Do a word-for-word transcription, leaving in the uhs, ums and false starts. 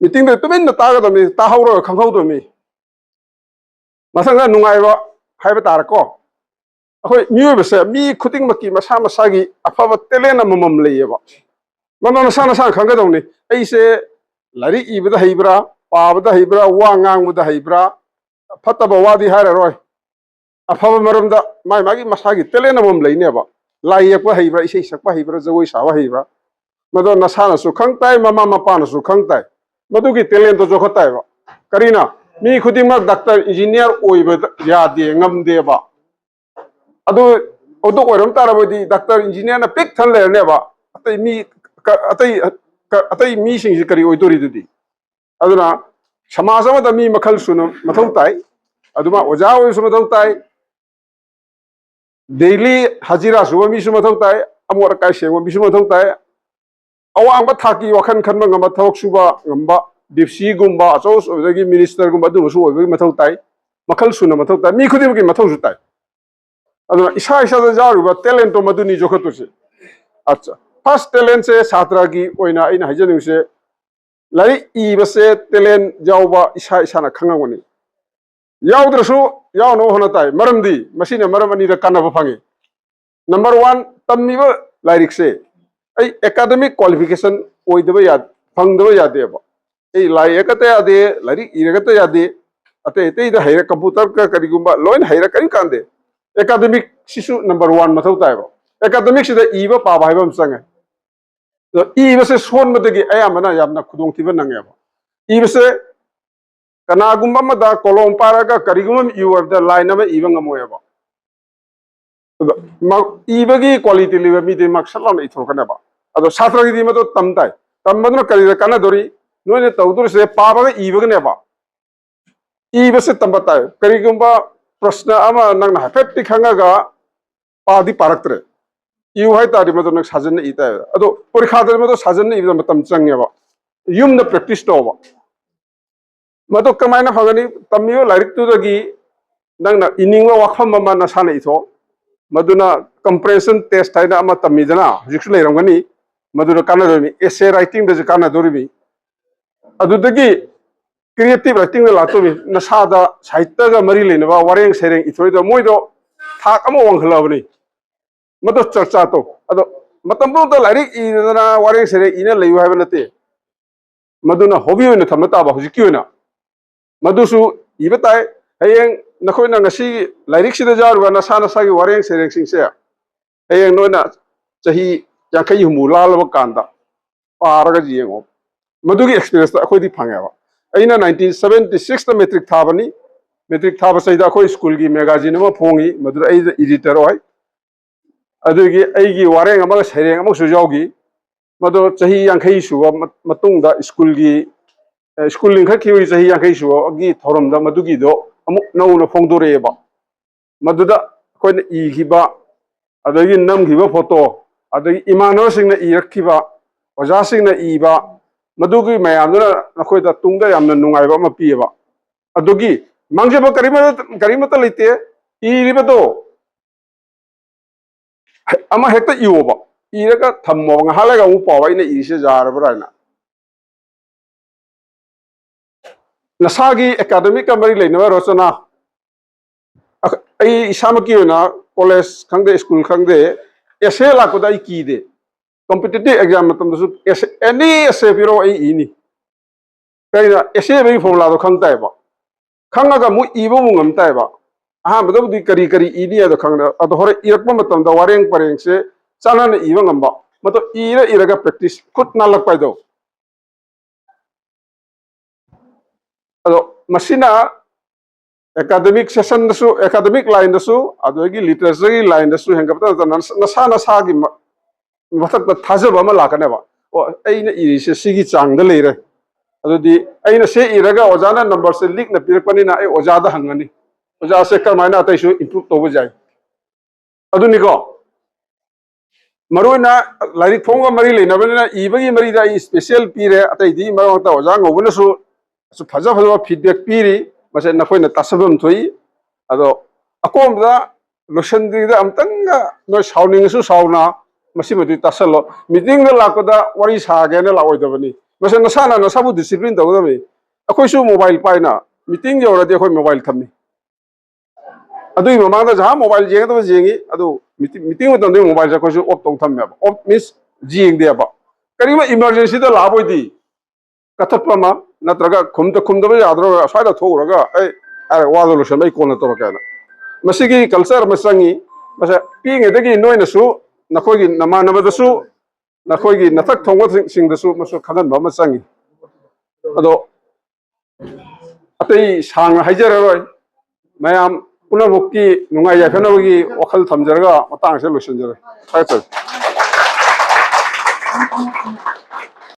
ꯃꯤꯇꯤꯡꯗ ꯇꯨꯃꯤꯟꯅ ꯇꯥꯒꯗꯕꯅꯤ, ꯇꯥꯍꯧꯔꯒ ꯈꯪꯍꯧꯗꯕꯅꯤ꯫ ꯃꯊꯪꯗ ꯅꯨꯡꯉꯥꯏꯕ ꯍꯥꯏꯕ ꯇꯥꯔꯦꯀꯣ꯫ ꯑꯩꯈꯣꯏ ꯃꯤꯑꯣꯏꯕꯁꯦ ꯃꯤ ꯈꯨꯗꯤꯡꯃꯛꯀꯤ ꯃꯁꯥ ꯃꯁꯥꯒꯤ ꯑꯐꯕ ꯇꯦꯂꯦꯟ ꯑꯃꯃꯝ ꯂꯩꯌꯦꯕ꯫ ꯃꯃꯜ ꯃꯁꯥ ꯃꯁꯥꯅ ꯈꯪꯒꯗꯧꯅꯤ꯫ ꯑꯩꯁꯦ ꯂꯥꯏꯔꯤꯛ ꯏꯕꯗ ꯍꯩꯕ꯭ꯔꯥ, ꯄꯥꯕꯗ ꯍꯩꯕ꯭ꯔꯥ, ꯋꯥ ꯉꯥꯡꯕꯗ ꯍꯩꯕ꯭ꯔꯥ, ꯐꯠꯇꯕ ꯋꯥꯗꯤ ꯍꯥꯏꯔꯔꯣꯏ꯫ ꯑꯐꯕ ꯃꯔꯝꯗ ꯃꯥꯒꯤ ꯃꯥꯒꯤ ꯃꯁꯥꯒꯤ ꯇꯦꯂꯦꯟ ꯑꯃꯃꯝ ꯂꯩꯅꯦꯕ꯫ ꯂꯥꯏ ꯌꯦꯛꯄ ꯍꯩꯕ꯭ꯔꯥ, ꯏꯁꯩ ꯁꯛꯄ ꯍꯩꯕ꯭ꯔꯥ, ꯖꯒꯣꯏ ꯁꯥꯕ ꯍꯩꯕ꯭ꯔꯥ, ꯃꯗꯣ ꯅꯁꯥꯅꯁꯨ ꯈꯪ ꯇꯥꯏ, ꯃꯃꯥ ꯃꯄꯥꯅꯁꯨ ꯈꯪ ꯇꯥꯏ꯫ ꯃꯗꯨꯒꯤ ꯇꯦꯂꯦꯟꯇꯣ ꯌꯣꯛꯈꯠ ꯇꯥꯏꯕ꯫ ꯀꯔꯤꯅ? ꯃꯤ ꯈꯨꯗꯤꯡꯃꯛ ꯗꯥꯛꯇꯔ, ꯏꯟꯖꯤꯅꯤꯌꯥꯔ ꯑꯣꯏꯕ ꯌꯥꯗꯦ, ꯉꯝꯗꯦꯕ꯫ ꯑꯗꯨ ꯑꯗꯨ ꯑꯣꯏꯔꯝ ꯇꯥꯔꯕꯗꯤ ꯗꯥꯛꯇꯔ, ꯏꯟꯖꯤꯅꯤꯌꯥꯔꯅ ꯄꯤꯛ ꯊꯟ ꯂꯩꯔꯅꯦꯕ꯫ ꯑꯇꯩ ꯃꯤ ꯀ-, ꯑꯇꯩ ꯀ-, ꯑꯇꯩ ꯃꯤꯁꯤꯡꯁꯤ ꯀꯔꯤ ꯑꯣꯏꯗꯣꯔꯤꯗꯨꯗꯤ? ꯑꯗꯨꯅ ꯁꯃꯥꯖ ꯑꯃꯗ ꯃꯤ ꯃꯈꯜ ꯁꯨꯅ ꯃꯊꯧ ꯇꯥꯏ꯫ ꯑꯗꯨꯃ ꯑꯣꯖꯥ ꯑꯣꯏꯕꯁꯨ ꯃꯊꯧ ꯇꯥꯏ, ꯗꯦꯂꯤ ꯍꯖꯤꯔꯥ ꯁꯨꯕ ꯃꯤꯁꯨ ꯃꯊꯧ ꯇꯥꯏ, ꯑꯃꯣꯠ ꯑꯀꯥꯏ ꯁꯦꯡꯕ ꯃꯤꯁꯨ ꯃꯊꯧ ꯇꯥꯏ, ꯑꯋꯥꯡꯕ ꯊꯥꯛꯀꯤ ꯋꯥꯈꯜ ꯈꯟꯕ ꯉꯝꯕ, ꯊꯕꯛ ꯁꯨꯕ ꯉꯝꯕ, ꯗꯤꯞꯁꯤꯒꯨꯝꯕ, ꯑꯆꯧ ꯑꯆꯧꯕꯗꯒꯤ ꯃꯤꯅꯤꯁꯇꯔꯒꯨꯝꯕ ꯑꯗꯨꯒꯨꯝꯕꯁꯨ ꯑꯣꯏꯕꯒꯤ ꯃꯊꯧ ꯇꯥꯏ꯫ ꯃꯈꯜ ꯁꯨꯅ ꯃꯊꯧ ꯇꯥꯏ, ꯃꯤ ꯈꯨꯗꯤꯡꯃꯛꯀꯤ ꯃꯊꯧꯁꯨ ꯇꯥꯏ꯫ ꯑꯗꯨꯅ ꯏꯁꯥ ꯏꯁꯥꯗ ꯌꯥꯎꯔꯤꯕ ꯇꯦꯂꯦꯟꯇꯣ ꯃꯗꯨꯅꯤ ꯌꯣꯛꯈꯠꯇꯣꯏꯁꯦ꯫ ꯑꯠꯆꯥ, ꯐꯥꯔꯁ ꯇꯦꯂꯦꯟꯁꯦ ꯁꯥꯇ꯭ꯔꯒꯤ ꯑꯣꯏꯅ ꯑꯩꯅ ꯍꯥꯏꯖꯅꯤꯡꯕꯁꯦ, ꯂꯥꯏꯔꯤꯛ ꯏꯕꯁꯦ ꯇꯦꯂꯦꯟ ꯌꯥꯎꯕ ꯏꯁꯥ ꯏꯁꯥꯅ ꯈꯪꯉꯝꯒꯅꯤ꯫ ꯌꯥꯎꯗ꯭ꯔꯁꯨ ꯌꯥꯎꯅꯕ ꯍꯣꯠꯅ ꯇꯥꯏ꯫ ꯃꯔꯝꯗꯤ ꯃꯁꯤꯅ ꯃꯔꯝ ꯑꯅꯤꯗ ꯀꯥꯟꯅꯕ ꯐꯪꯉꯤ꯫ ꯅꯝꯕꯔ ꯋꯥꯟ, ꯇꯝꯃꯤꯕ ꯂꯥꯏꯔꯤꯛꯁꯦ ꯑꯩ ꯑꯦꯀꯥꯗꯃꯤꯛ ꯀ꯭ꯋꯥꯂꯤꯐꯤꯀꯦꯁꯟ ꯑꯣꯏꯗꯕ ꯌꯥ-, ꯐꯪꯗꯕ ꯌꯥꯗꯦꯕ꯫ ꯑꯩ ꯂꯥꯏ ꯌꯦꯛꯀꯠꯇ ꯌꯥꯗꯦ, ꯂꯥꯏꯔꯤꯛ ꯏꯔꯒꯠꯇ ꯌꯥꯗꯦ, ꯑꯇꯩ ꯑꯇꯩꯗ ꯍꯩꯔ, ꯀꯝꯄ꯭ꯌꯨꯇꯔꯒ ꯀꯔꯤꯒꯨꯝꯕ ꯂꯣꯏꯅ ꯍꯩꯔ ꯀꯔꯤꯝ ꯀꯥꯟꯗꯦ꯫ ꯑꯦꯀꯥꯗꯃꯤꯛꯁꯤꯁꯨ ꯅꯝꯕꯔ ꯋꯥꯟ ꯃꯊꯧ ꯇꯥꯏꯕ꯫ ꯑꯦꯀꯥꯗꯃꯤꯛꯁꯤꯗ ꯏꯕ ꯄꯥꯕ ꯍꯥꯏꯕ ꯑꯃ ꯆꯪꯉꯦ꯫ ꯑꯗꯣ ꯏꯕꯁꯦ ꯁꯣꯟꯕꯗꯒꯤ ꯑꯌꯥꯝꯕꯅ ꯌꯥꯝꯅ ꯈꯨꯗꯣꯡꯊꯤꯕ ꯅꯪꯉꯦꯕ꯫ ꯏꯕꯁꯦ ꯀꯅꯥꯒꯨꯝꯕ ꯑꯃꯗ ꯀꯣꯂꯣꯝ ꯄꯥꯏꯔꯒ ꯀꯔꯤꯒꯨꯝꯕ ꯑꯃ ꯏꯌꯨ ꯍꯥꯏꯕꯗ ꯂꯥꯏꯟ ꯑꯃ ꯏꯕ ꯉꯝꯃꯣꯏꯕ꯫ ꯑꯗꯣ ꯃ-, ꯏꯕꯒꯤ ꯀ꯭ꯋꯥꯂꯤꯇꯤ ꯂꯩꯕ ꯃꯤꯗꯤ ꯃꯛ ꯁꯠ ꯂꯥꯎꯅ ꯏꯊꯣꯔꯛꯀꯅꯦꯕ꯫ ꯑꯗꯣ ꯁꯥꯇ꯭ꯔꯒꯤꯗꯤ ꯃꯗꯨ ꯇꯝ ꯇꯥꯏ꯫ ꯇꯝꯕꯗꯨꯅ ꯀꯔꯤꯗ ꯀꯥꯟꯅꯗꯧꯔꯤ? ꯅꯣꯏꯅ ꯇꯧꯗꯣꯔꯤꯁꯦ ꯄꯥꯕꯒ ꯏꯕꯒꯅꯦꯕ꯫ ꯏꯕꯁꯦ ꯇꯝꯕ ꯇꯥꯏ꯫ ꯀꯔꯤꯒꯨꯝꯕ ꯄ꯭ꯔꯁꯅ ꯑꯃ ꯅꯪꯅ ꯍꯥꯏꯐꯦꯠꯇꯤ ꯈꯪꯉꯒ ꯄꯥꯗꯤ ꯄꯥꯔꯛꯇ꯭ꯔꯦ, ꯏꯌꯨ ꯍꯥꯏ ꯇꯥꯔꯗꯤ ꯃꯗꯨ ꯅꯪ ꯁꯥꯖꯟꯅ ꯏ ꯇꯥꯏ꯫ ꯑꯗꯣ ꯄꯔꯤꯈꯥꯗꯗꯤ ꯃꯗꯨ ꯁꯥꯖꯟꯅ ꯏꯕꯗ ꯃꯇꯝ ꯆꯪꯉꯦꯕ꯫ ꯌꯨꯝꯗ ꯄ꯭ꯔꯦꯛꯇꯤꯁ ꯇꯧꯕ꯫ ꯃꯗꯨ ꯀꯃꯥꯏꯅ ꯐꯪꯒꯅꯤ? ꯇꯝꯃꯤꯕ ꯂꯥꯏꯔꯤꯛꯇꯨꯗꯒꯤ ꯅꯪꯅ ꯏꯅꯤꯡꯕ ꯋꯥꯐꯝ ꯑꯃ ꯅꯁꯥꯅ ꯏꯊꯣꯛ꯫ ꯃꯗꯨꯅ ꯀꯝꯄ꯭ꯔꯦꯟꯁꯟ ꯇꯦꯁ ꯍꯥꯏꯅ ꯑꯃ ꯇꯝꯃꯤꯗꯅ, ꯍꯧꯖꯤꯛꯁꯨ ꯂꯩꯔꯝꯒꯅꯤ꯫ ꯃꯗꯨꯅ ꯀꯥꯟꯅꯗꯣꯔꯤꯕꯅꯤ, ꯑꯦꯁꯦ ꯔꯥꯏꯇꯤꯡꯗꯁꯨ ꯀꯥꯟꯅꯗꯣꯔꯤꯕꯅꯤ꯫ ꯑꯗꯨꯗꯒꯤ creative writingꯗ ꯂꯥꯛꯇꯣꯏꯅꯤ꯫ ꯅꯁꯥꯗ ꯁꯥꯍꯤꯇ꯭ꯌꯒ ꯃꯔꯤ ꯂꯩꯅꯕ ꯋꯥꯔꯦꯡ ꯁꯩꯔꯦꯡ ꯏꯊꯣꯏꯗ ꯃꯣꯏꯗꯣ ꯊꯥꯛ ꯑꯃ ꯋꯥꯡꯈꯠꯂꯛꯑꯕꯅꯤ꯫ ꯃꯗꯨ ꯆꯔꯆꯥ ꯇꯧ꯫ ꯑꯗꯣ ꯃꯇꯝ ꯄꯨꯝꯅꯃꯛꯇ ꯂꯥꯏꯔꯤꯛ ꯏꯗꯅ ꯋꯥꯔꯦꯡ ꯁꯩꯔꯦꯡ ꯏꯅ ꯂꯩꯌꯨ ꯍꯥꯏꯕ ꯅꯠꯇꯦ꯫ ꯃꯗꯨꯅ hobby ꯑꯣꯏꯅ ꯊꯝꯕ ꯇꯥꯕ ꯍꯧꯖꯤꯛꯀꯤ ꯑꯣꯏꯅ꯫ ꯃꯗꯨꯁꯨ ꯏꯕ ꯇꯥꯏ꯫ ꯍꯌꯦꯡ ꯅꯈꯣꯏꯅ ꯉꯁꯤ ꯂꯥꯏꯔꯤꯛꯁꯤꯗ ꯌꯥꯎꯔꯤꯕ ꯅꯁꯥ ꯅꯁꯥꯒꯤ ꯋꯥꯔꯦꯡ ꯁꯩꯔꯦꯡꯁꯤꯡꯁꯦ ꯍꯌꯦꯡ ꯅꯣꯏꯅ ꯆꯍꯤ ꯌꯥꯡꯈꯩ ꯍꯨꯝꯐꯨ ꯂꯥꯜꯂꯕ ꯀꯥꯟꯗ ꯄꯥꯔꯒ ꯌꯦꯡꯉꯣ꯫ ꯃꯗꯨꯒꯤ experienceꯇ ꯑꯩꯈꯣꯏꯗꯤ ꯐꯪꯉꯦꯕ꯫ ꯑꯩꯅ nineteen seventy sixꯇ matric ꯊꯥꯕꯅꯤ꯫ Matric ꯊꯥꯕ ꯆꯍꯤꯗ ꯑꯩꯈꯣꯏ schoolꯒꯤ magazine ꯑꯃ ꯐꯣꯡꯉꯤ, ꯃꯗꯨꯗ ꯑꯩ editor ꯑꯣꯏ꯫ ꯑꯗꯨꯒꯤ ꯑꯩꯒꯤ ꯋꯥꯔꯦꯡ ꯑꯃꯒ ꯁꯩꯔꯦꯡ ꯑꯃꯁꯨ ꯌꯥꯎꯈꯤ꯫ ꯃꯗꯣ ꯆꯍꯤ ꯌꯥꯡꯈꯩ ꯁꯨꯕ ꯃ-, ꯃꯇꯨꯡꯗ schoolꯒꯤ, ꯑ, school ꯂꯤꯡꯈꯠꯈꯤꯕꯒꯤ ꯆꯍꯤ ꯌꯥꯡꯈꯩ ꯁꯨꯕꯒꯤ ꯊꯧꯔꯝꯗ ꯃꯗꯨꯒꯤꯗꯣ ꯑꯃꯨꯛ ꯅꯧꯅ ꯐꯣꯡꯗꯣꯔꯛꯑꯦꯕ꯫ ꯃꯗꯨꯗ ꯑꯩꯈꯣꯏꯅ ꯏꯈꯤꯕ, ꯑꯗꯒꯤ ꯅꯝꯈꯤꯕ photo, ꯑꯗꯒꯤ ꯏꯃꯥꯟꯅꯕꯁꯤꯡꯅ ꯏꯔꯛꯈꯤꯕ, ꯑꯣꯖꯥꯁꯤꯡꯅ ꯏꯕ, ꯃꯗꯨꯒꯤ ꯃꯌꯥꯝꯗꯨꯅ ꯅꯈꯣꯏꯗ ꯇꯨꯡꯗ ꯌꯥꯝꯅ ꯅꯨꯡꯉꯥꯏꯕ ꯑꯃ ꯄꯤꯌꯦꯕ꯫ ꯑꯗꯨꯒꯤ ꯃꯥꯡꯖꯕ ꯀꯔꯤꯃ-, ꯀꯔꯤꯃꯠꯇ ꯂꯩꯇꯦ꯫ ꯏꯔꯤꯕꯗꯣ ꯑꯃ ꯍꯦꯛꯇ ꯏꯌꯣꯕ, ꯏꯔꯒ ꯊꯝꯃꯣꯕ, ꯉꯥꯏꯍꯥꯛ ꯂꯩꯔꯒ ꯑꯃꯨꯛ ꯄꯥꯎ, "ꯑꯩꯅ ꯏꯔꯤꯁꯦ ꯌꯥꯔꯕ꯭ꯔꯥ?" ꯍꯥꯏꯅ꯫ ꯅꯁꯥꯒꯤ academicꯀ ꯃꯔꯤ ꯂꯩꯅꯕ ꯔꯆꯅꯥ, ꯑ-, ꯑꯩ ꯏꯁꯥꯃꯛꯀꯤ ꯑꯣꯏꯅ college ꯈꯪꯗꯦ, school ꯈꯪꯗꯦ, essay ꯂꯥꯛꯄꯗ ꯑꯩ ꯀꯤꯗꯦ꯫ Competitive exam ꯃꯇꯝꯗꯁꯨ essay, any essay ꯄꯤꯔꯛꯑꯣ, ꯑꯩ ꯏꯅꯤ꯫ ꯀꯩꯅꯣ, essay ꯏꯕꯒꯤ formulaꯗꯣ ꯈꯪ ꯇꯥꯏꯕ꯫ ꯈꯪꯉꯒ ꯑꯃꯨꯛ ꯏꯕ ꯑꯃꯨꯛ ꯉꯝ ꯇꯥꯏꯕ꯫ ꯑꯍꯥꯟꯕꯗꯕꯨꯗꯤ ꯀꯔꯤ ꯀꯔꯤ ꯏꯅꯤ ꯍꯥꯏꯗꯣ ꯈꯪꯗꯦ꯫ ꯑꯗꯣ ꯍꯣꯔꯦꯟ ꯏꯔꯛꯄ ꯃꯇꯝꯗ ꯋꯥꯔꯦꯡ ꯄꯔꯦꯡꯁꯦ ꯆꯥꯟꯅꯅ ꯏꯕ ꯉꯝꯕ꯫ ꯃꯗꯣ ꯏꯔ ꯏꯔꯒ practice, ꯈꯨꯠ ꯅꯥꯜꯂꯛꯄ ꯍꯥꯏꯗꯣ꯫ ꯑꯗꯣ ꯃꯁꯤꯅ academic sessionꯗꯁꯨ, academic lineꯗꯁꯨ, ꯑꯗꯨꯗꯒꯤ literatureꯒꯤ lineꯗꯁꯨ ꯍꯦꯟꯒꯠꯄꯇ ꯅꯠꯇꯅ ꯅꯁꯥ ꯅꯁꯥꯒꯤ ꯃ-, ꯃꯊꯛꯇ ꯊꯥꯖꯕ ꯑꯃ ꯂꯥꯛꯀꯅꯦꯕ꯫ "ꯑꯣ, ꯑꯩꯅ ꯏꯔꯤꯁꯦ ꯁꯤꯒꯤ ꯆꯥꯡꯗ ꯂꯩꯔꯦ꯫ ꯑꯗꯨꯗꯤ ꯑꯩꯅ ꯁꯤ ꯏꯔꯒ ꯑꯣꯖꯥꯅ numberꯁꯦ ꯂꯤꯛꯅ ꯄꯤꯔꯛꯄꯅꯤꯅ ꯑꯩ ꯑꯣꯖꯥꯗ ꯍꯪꯉꯅꯤ, ꯑꯣꯖꯥꯁꯦ ꯀꯔꯝꯍꯥꯏꯅ ꯑꯇꯩꯁꯨ improve ꯇꯧꯕ ꯌꯥꯏ?" ꯑꯗꯨꯅꯤꯀꯣ꯫ ꯃꯔꯨ ꯑꯣꯏꯅ ꯂꯥꯏꯔꯤꯛ ꯐꯣꯡꯕꯒ ꯃꯔꯤ ꯂꯩꯅꯕꯅꯤꯅ ꯏꯕꯒꯤ ꯃꯔꯤꯗ ꯑꯩ special ꯄꯤꯔꯦ꯫ ꯑꯇꯩꯗꯤ ꯃꯔꯛ ꯃꯔꯛꯇ ꯑꯣꯖꯥ ꯉꯧꯕꯅꯁꯨ ꯐꯖ ꯐꯖꯕ feedback ꯄꯤꯔꯤ, ꯃꯁꯦ ꯅꯈꯣꯏꯅ ꯇꯥꯁꯟꯐꯝ ꯊꯣꯛꯏ꯫ ꯑꯗꯣ ꯑꯀꯣꯟꯕꯗ ꯂꯣꯏꯁꯤꯟꯗ꯭ꯔꯤꯉꯩꯗ ꯑꯃꯨꯛꯇꯪꯒ ꯅꯣꯏ ꯁꯥꯎꯅꯤꯡꯉꯁꯨ ꯁꯥꯎꯅ, ꯃꯁꯤꯃꯗꯤ ꯇꯥꯁꯜꯂꯣ꯫ Meetingꯗ ꯂꯥꯛꯄꯗ ꯋꯥꯔꯤ ꯁꯥꯒꯦꯅ ꯂꯥꯛꯑꯣꯏꯗꯕꯅꯤ꯫ ꯃꯁꯦ ꯅꯁꯥꯅ ꯅꯁꯥꯕꯨ ꯗꯤꯁꯤꯄ꯭ꯂꯤꯟ ꯇꯧꯒꯗꯕꯅꯤ꯫ ꯑꯩꯈꯣꯏꯁꯨ ꯃꯣꯕꯥꯏꯜ ꯄꯥꯏꯅ ꯃꯤꯇꯤꯡ ꯌꯧꯔꯗꯤ ꯑꯩꯈꯣꯏ ꯃꯣꯕꯥꯏꯜ ꯊꯝꯃꯤ꯫ ꯑꯗꯨꯒꯤ ꯃꯃꯥꯡꯗ ꯖꯍꯥ ꯃꯣꯕꯥꯏꯜ ꯌꯦꯡꯒꯗꯕ ꯌꯦꯡꯉꯤ, ꯑꯗꯨ ꯃꯤꯇꯤꯡ, ꯃꯤꯇꯤꯡ ꯃꯇꯝꯗ ꯃꯣꯕꯥꯏꯜꯁꯦ ꯑꯩꯈꯣꯏꯁꯨ ꯑꯣꯐ ꯇꯧ ꯊꯝꯃꯦꯕ꯫ ꯑꯣꯐ ꯃꯤꯟꯁ ꯌꯦꯡꯗꯦꯕ꯫ ꯀꯔꯤꯒꯨꯝꯕ ꯏꯃꯥꯔꯖꯦꯟꯁꯤꯗ ꯂꯥꯛꯑꯕ ꯑꯣꯏꯗꯤ ꯀꯠꯊꯠꯄ ꯑꯃ, ꯅꯠꯇ꯭ꯔꯒ ꯈꯨꯝꯗ ꯈꯨꯝꯗꯕ ꯌꯥꯗ꯭ꯔꯒ ꯁ꯭ꯋꯥꯏꯗ ꯊꯣꯛꯎꯔꯒ ꯑꯩ ꯍꯥꯏꯔ ꯋꯥꯗꯣ ꯂꯣꯏꯁꯟꯕ ꯑꯩ ꯀꯣꯟꯅ ꯇꯧꯔꯛꯀꯦꯅ꯫ ꯃꯁꯤꯒꯤ ꯀꯜꯆꯔ ꯑꯃ ꯆꯪꯉꯤ꯫ ꯃꯁꯦ ꯄꯤꯛꯏꯉꯩꯗꯒꯤ ꯅꯣꯏꯅꯁꯨ ꯅꯈꯣꯏꯒꯤ ꯅꯃꯥꯟꯅꯕꯗꯁꯨ, ꯅꯈꯣꯏꯒꯤ ꯅꯊꯛ ꯊꯣꯡꯕꯁꯤꯡꯗꯁꯨ ꯃꯁꯨ ꯈꯪꯍꯟꯕ ꯑꯃ ꯆꯪꯉꯤ꯫ ꯑꯗꯣ ꯑꯇꯩ ꯁꯥꯡꯅ ꯍꯥꯏꯖꯔꯔꯣꯏ꯫ ꯃꯌꯥꯝ ꯄꯨꯝꯅꯃꯛꯀꯤ ꯅꯨꯡꯉꯥꯏ ꯌꯥꯏꯐꯅꯕꯒꯤ ꯋꯥꯈꯜ ꯊꯝꯖꯔꯒ ꯃꯇꯥꯡꯁꯦ ꯂꯣꯏꯁꯤꯟꯖꯔꯦ꯫ ꯊꯥꯒꯠꯆꯔꯤ꯫